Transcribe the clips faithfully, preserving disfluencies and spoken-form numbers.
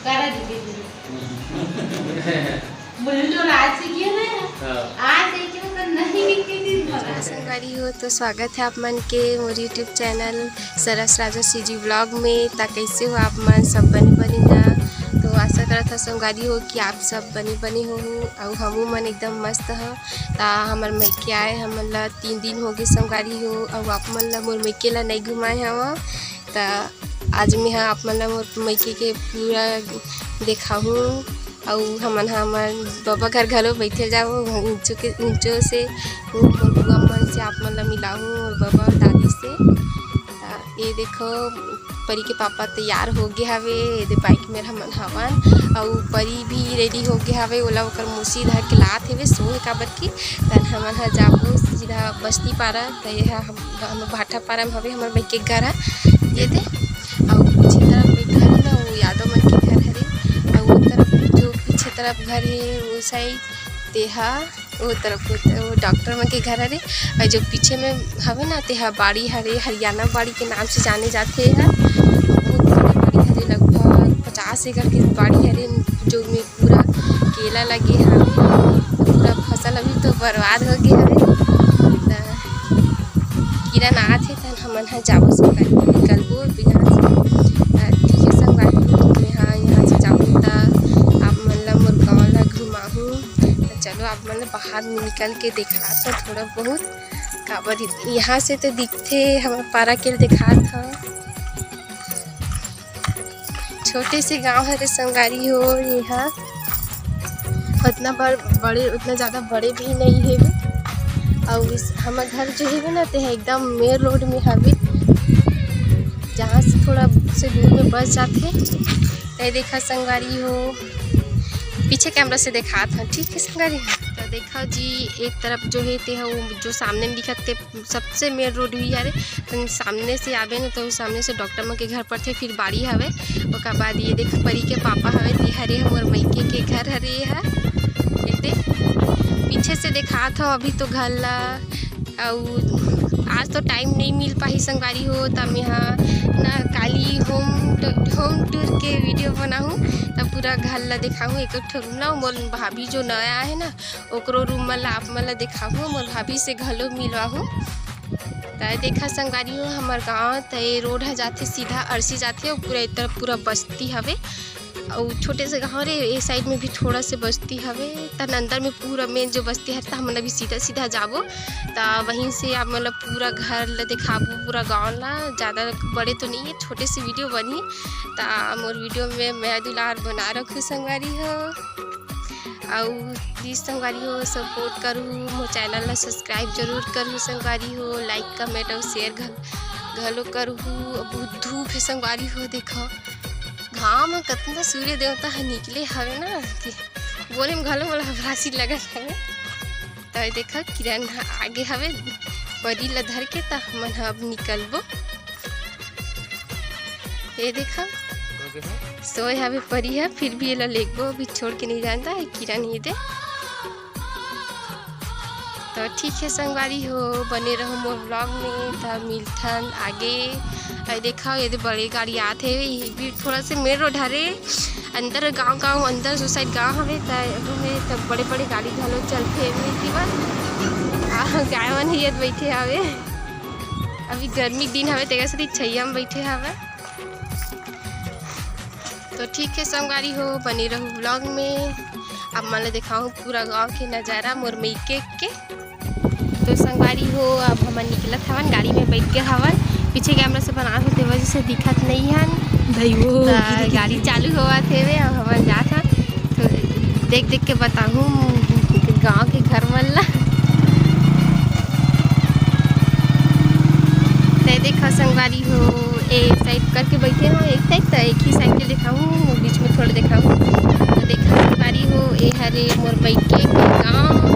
करा दीदी। बोले तो आज से किया ना। हाँ। आज से क्यों कर नहीं लिख के दिन भर। संगवारी हो, तो स्वागत है आप मन के मोर YouTube चैनल सरस राजा CG व्लॉग में। ता कैसे हो आप मन? सब बने बने ना? तो आशा करत हो संगवारी हो कि आप सब बने बने हो, अउ हमू मन एकदम मस्त हो। ता हमर मइके आए हमन ला तीन दिन हो गए संगवारी हो, अउ आप मन ला मोर मइके ला नहीं घुमाए हवा। ता आज मैं हा आप मन ला मोर मइके के पूरा देखाहूँ। अउ हमन हा हमर बबा घर घलो बैठे जाबो, ऊंचो के, ऊंचो से मोर बुआ मन से आप मन ला मिलाहूँ, मोर बबा दादी से। ता ये देखो, परी के पापा तैयार हो गए हवे, एदे बाइक में हमन हवन। अउ परी भी रेडी हो गए हवे, ओला ओकर मौसी धर के लात हेवे, सो हे काबर की। तन हमन हा जाबो सीधा बस्ती पारा, त ये हा हम, हम भाटा पारा में हवे हमर मइके के घर हा। ये दे, अउ पीछे तरफ एक घर हे ना, वो यादव मन के घर हरे। अउ वो तरफ जो पीछे तरफ घर हे, वो साइड, तेहा वो तरफ, वो, वो डॉक्टर मन के घर हरे। अउ जो पीछे में हवे ना, तेहा बाड़ी हरे, हरियाणा बाड़ी के नाम से जाने जाथे एहा। बहुत बड़े बाड़ी हरे, लगभग पचास एकड़ के बाड़ी हरे, जो में पूरा केला लगे हवे, पूरा फसल अभी तो बर्बाद हो गए हवे। त किरण आत हे, तन हमन ह जाबो संगवारी, निकलबो बिहान से। त ठीक हे संगवारी, मैं ह यहाँ से जाबो, त आप मन ला मोर गाँव ला घुमाहूँ। त चलो, आप मन ला बाहर में निकल के देखात हो थोड़ा बहुत, काबर यहाँ से तो दिखथे हमर पारा के देखात हो। छोटे से गांव हरे संगवारी हो, ये हा उतना बड़, बड़े, उतना ज्यादा बड़े भी नहीं हेवे। अउ इस हमर घर जो हेवे ना, ते ह एकदम मेन रोड में हवे, जहाँ से थोड़ा से दूर में बस जाथे। ते देखा संगवारी हो, पीछे कैमरा से देखात हन, ठीक है संगवारी हो। तो देखा जी, एक तरफ जो है ते ह वो जो सामने में दिखत ते सबसे मेन रोड भी हरे, तो सामने से आबे न, तो सामने से डॉक्टर मन के घर पड़थे, फिर बाड़ी हवे। ओकर बाद ये देख, परी के पापा हवे, ते हरे हमर मइके के घर हरे, ये ह। ये देख, पीछे से देखात हो अभी तो घर ला। अउ आज तो टाइम नहीं मिल पाही संगवारी हो, त मैं ह ना काली होम ट-, होम टूर के वीडियो बनाहूँ, त पूरा घर ला देखाहूँ। एक एक ठो रूम ला, मोर भाभी जो नया आहे ना, ओकरो रूम मन ला आप मन ला देखाहूँ, मोर भाभी से घलो मिलवाहूँ। त देखा संगवारी हो, हमर गाँव त ये रोड ह जाथे सीधा अरसी जाथे, अउ पूरा ए तरफ पूरा बस्ती हवे, अउ छोटे से गाँव रे, ए साइड में भी थोड़ा से बस्ती हवे। त अंदर में पूरा मेन जो बस्ती हरे, त हमन अभी सीधा सीधा जाबो, त वहीं से आप मन ला पूरा घर ला देखाबो, पूरा गाँव ला। ज़्यादा बड़े तो नहीं है, छोटे से वीडियो बनही, त मोर वीडियो में मया दुलार बना रखू संगवारी हो। अउ प्लीज संगवारी हो, सपोर्ट करहू, मोर चैनल ला सब्सक्राइब जरूर करहू संगवारी हो, लाइक, कमेंट अउ शेयर घल-, घलो करहू। अब बहुत धूप है संगवारी हो, देखो घाम ह, कतना सूर्य देवता ह निकले हवे ना, कि बोले में घलो मोला हबरासी लगत हवे। त देखा किरण ह आगे हवे परी ला धर के, त हमन ह अब निकलबो। ये देखा, ओके सर। सोए हवे परी ह, फिर भी एला लेगबो, अभी छोड़ के नहीं जानता है किरण ही दे। तो ठीक है संगवारी हो, बने रहो मोर व्लॉग में, त मिलथन आगे। अरे देखा, ये दे बड़े गाड़ी आत हे, ये भी थोड़ा से मेन रोड हरे, अंदर गांव, गांव अंदर जो साइड गांव हवे, त हवे, त बड़े बड़े गाड़ी घलो चलथे एती बर। आ, गाय मन ही ये बैठे हवे। अभी गर्मी के दिन हवे, तेकर सेती छइया में बैठे हवे। तो ठीक है संगवारी हो, बने रहू व्लॉग में। अब मन ला देखाहूँ पूरा गांव के नजारा मोर मइके के। तो संगवारी हो, अब हमन निकलत हवन, गाड़ी में बैठ गए हवन। पीछे कैमरा से बनात होते वजह से दिखत नहीं हन। भाई वो त गाड़ी चालू होवत हेवे, अब हमन जात हन। तो देख देख के बताहूँ गांव के घर मन ला। ते देखा संगवारी हो, ए साइड करके बैठे हो, एक साइड तो एक ही साइड के दिखाऊँ, बीच में थोड़ा दिखाऊँ। तो देखा संगवारी हो, ए हरे मोर मइके के गाँव।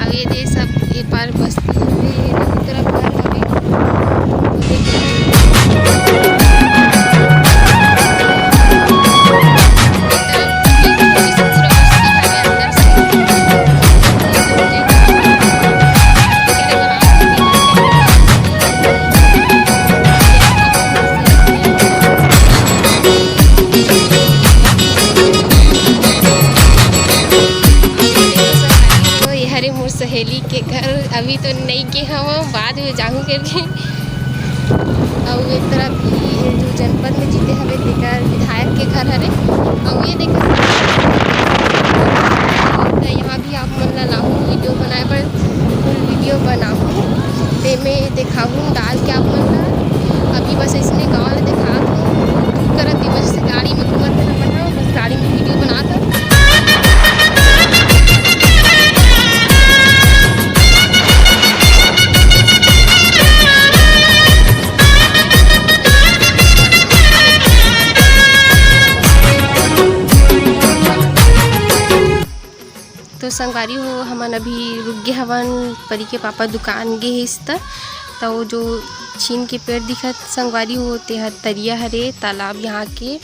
अब ये दे सब ए पार बस्ती हवे, ये दे तरफ घर हवे। तो नई गे हवं, बाद में जाहूं करके। अउ ए तरफ भी जो जनपद में जीते हवे, तेकर विधायक के घर हरे। अउ ये देखा, तो यहाँ भी आप मन ला लाहूं वीडियो बनाए बर, फुल वीडियो बनाहूं, तेमे देखाहूं डाल के आप मन ला। अभी बस इसने गाँव ले देखात हूँ, करत ही वजह से गाड़ी में घूमत हन अपन ह, बस गाड़ी में वीडियो बनात हन। तो संगवारी हो, हमन अभी रुक गे हवन, परी के पापा दुकान गे हिस त, त वो जो छीन के पेड़ दिखत संगवारी हो, तेहर तरिया हरे, तालाब यहाँ के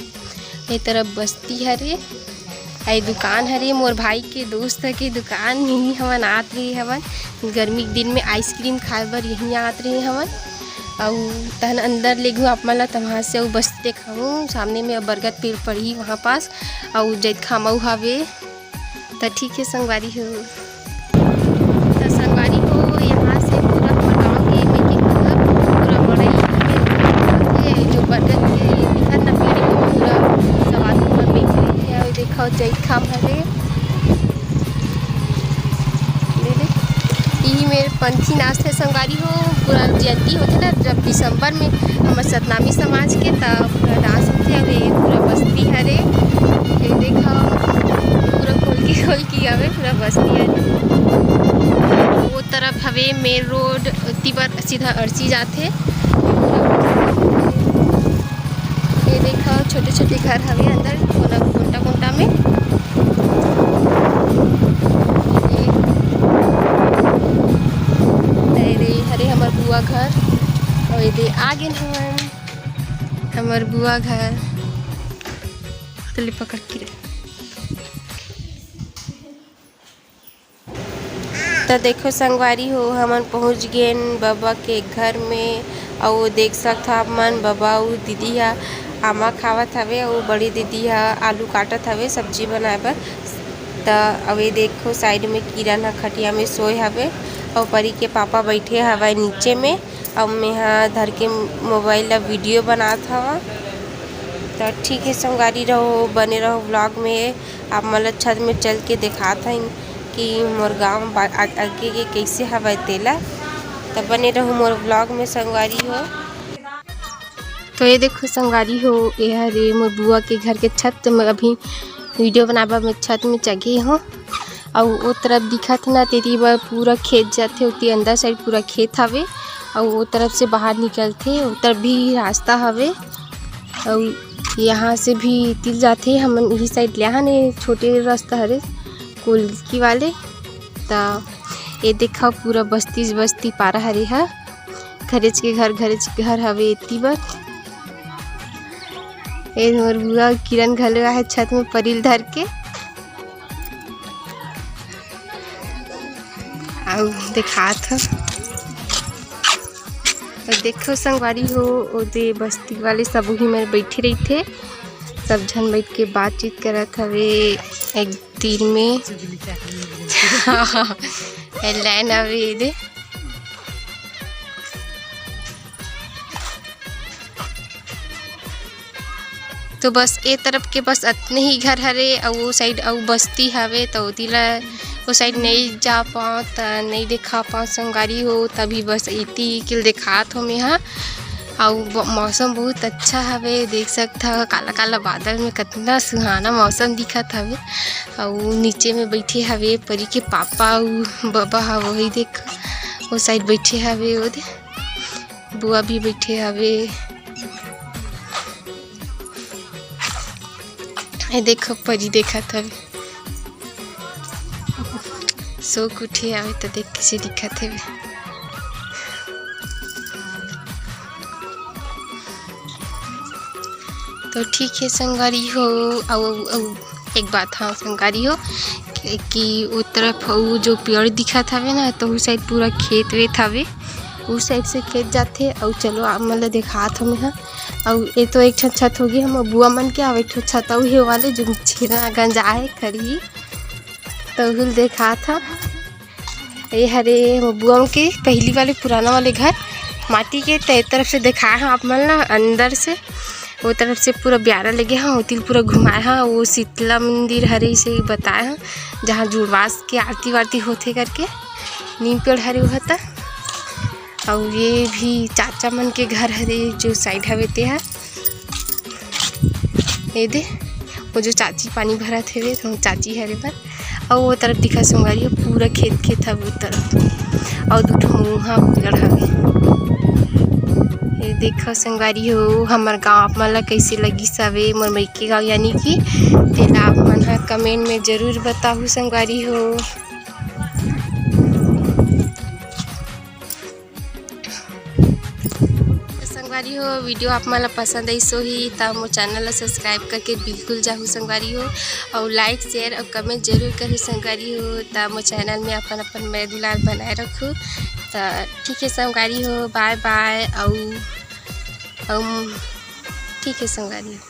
ए तरफ बस्ती हरे, आ ये दुकान हरे, मोर भाई के दोस्त के दुकान, यही हमन आत रहे हवन, गर्मी के दिन में आइसक्रीम खाए बर यहीं आत रहे हवन। अउ तहन अंदर ले घू आप मन ला, तहाँ से अउ बस्ती देखाहूँ, सामने में बरगद पेड़ पड़ही वहाँ पास, अउ जैत खामऊ हवे। त ठीक है संगवारी हो, त संगवारी हो, यहाँ से पूरा हमर गाँव के, मैं के मतलब पूरा मड़ई हवे, जो बरगद के दिखत ना पेड़, पूरा सवाद पूरा बेच रही है। अउ देखो जैत खाम हरे, ले ले, इही मेर पंछी नाचथे संगवारी हो। पूरा जयंती होथे ना, जब दिसंबर में हमर सतनामी समाज के, त पूरा डांस होथे। अउ ये पूरा बस्ती हरे, ये देखो पूरा खोल के खोल के हवे पूरा बस्ती हरे। वो तरफ हवे मेन रोड, ओती बर सीधा अरसी जाथे। ये देखो छोटे छोटे घर हवे अंदर कोना कोंटा कोंटा में। ये दे रे हरे हमर बुआ घर, अउ ये दे आगे हवन हमर बुआ घर। तले पकड़ के रे। त देखो संगवारी हो, हमन पहुंच गेन बबा के घर में। अउ देख सकत हो आप मन, बबा अउ दीदी ह आमा खावत हवे अउ बड़ी दीदी ह आलू काटत हवे सब्जी बनाए बर। त अउ ये देखो साइड में किरण ह खटिया में सोए हवे अउ परी के पापा बैठे हवय नीचे में। अउ मेंहा धर के मोबाइल ला वीडियो बनात हवं। त ठीक है संगवारी, रहो, बने रहो व्लॉग में। आप मन ला छत में चल के देखात हन कि मोर गांव बा-, आ-, आगे के कैसे हवय तेला। त बने रहो मोर व्लॉग में संगवारी हो। तो ये देखो संगवारी हो, ये हरे मोर बुआ के घर के छत। तो मैं अभी वीडियो बनाबा में छत में चघे हो, अउ ओ तरफ दिखत ना, तेती बर पूरा खेत जाथे, ओती अंदर साइड पूरा खेत हवे, अउ ओ तरफ से बाहर निकलथे, ओ तरफ भी रास्ता हवे। अउ यहाँ से भी तिल जाथे, हमन इही साइड ले आन, ये छोटे रास्ता हरे कोलकी वाले। त ये देखा पूरा बस्ती बस्ती पारा हरे ह, घरेच के घर, घरेच के घर हवे एती बर। ए मोर बुआ किरण घलो आहे छत में परी ल धर के। अउ देखात ह। अउ देखो संगवारी हो, ओदे बस्ती वाले सब उही मेर बइठे रहिथे, सब झन बइठ के बातचीत करत हवे एक तीर में। ए लाइन हवे एदे। तो बस ए तरफ के बस अतने ही घर हरे, अउ ओ साइड अउ बस्ती हवे, त ओती ला ओ साइड नइ जा पाओ, त नइ देखा पाओ संगवारी हो। तभी बस एती के देखात हो मेहा। अउ ब-, मौसम बहुत अच्छा हवे, देख सकत हव काला काला बादल में कतना सुहाना मौसम दिखत हवे। अउ नीचे में बइठे हवे परी के पापा अउ बबा ह, वही देख ओ साइड बइठे हवे, ओ दे बुआ भी बइठे हवे। ए देखो परी देखत हवे, सो के उठे हवे त देख कइसे दिखत हवे। तो ठीक है संगवारी हो, अउ, अउ एक बात, हाँ संगवारी हो, कि, कि ओ तरफ अउ जो पेड़ दिखत हवे ना, तो उ साइड पूरा खेत वेत हवे, उ साइड से खेत जाथे। अउ चलो आप मन ल देखात हो मेहा। अउ ए तो एक ठन छत होगे, हम बुआ मन के, अउ एक ठो छत अउ हे वाले जो छेना गंजा हे खड़ी, तो उहुल देखात ह। ये हरे मोर बुआ के पहली वाले पुराना वाले घर माटी के, ते तरफ से देखाए हा आप मन ला अंदर से, वो तरफ से पूरा ब्यारा लगे हा, ओती ल पूरा घुमाए हा, वो शीतला मंदिर हरे से बताए हा, जहाँ जुड़वास के आरती वारती होथे करके नीम पेड़ हरे वो ह त। अउ ये भी चाचा मन के घर हरे जो साइड हवे ते हा। ये दे, वो जो चाची पानी भरत हवे, तो चाची हरे बर। अउ वो तरफ दिखा संगवारी हो, पूरा खेत, खेत हवे वो तरफ। अउ दू ठो मुहा पेड़ हवे। ये देखो संगवारी हो, हमर गांव आप मन ला कैसे लगिस हवे, मोर मइके गांव यानी कि, तेला आप मन ह कमेंट में जरूर बताहू संगवारी हो। तो संगवारी हो, वीडियो आप मन ला पसंद आइस होही, त मोर चैनल ला सब्सक्राइब करके बिल्कुल जाहू संगवारी हो, अउ लाइक, शेयर अउ कमेंट जरूर करहू संगवारी हो। त मोर चैनल में अपन, अपन मया दुलार बनाए रखहू। त ठीक है संगवारी हो, बाय बाय। अउ, अउ ठीक है संगवारी हो।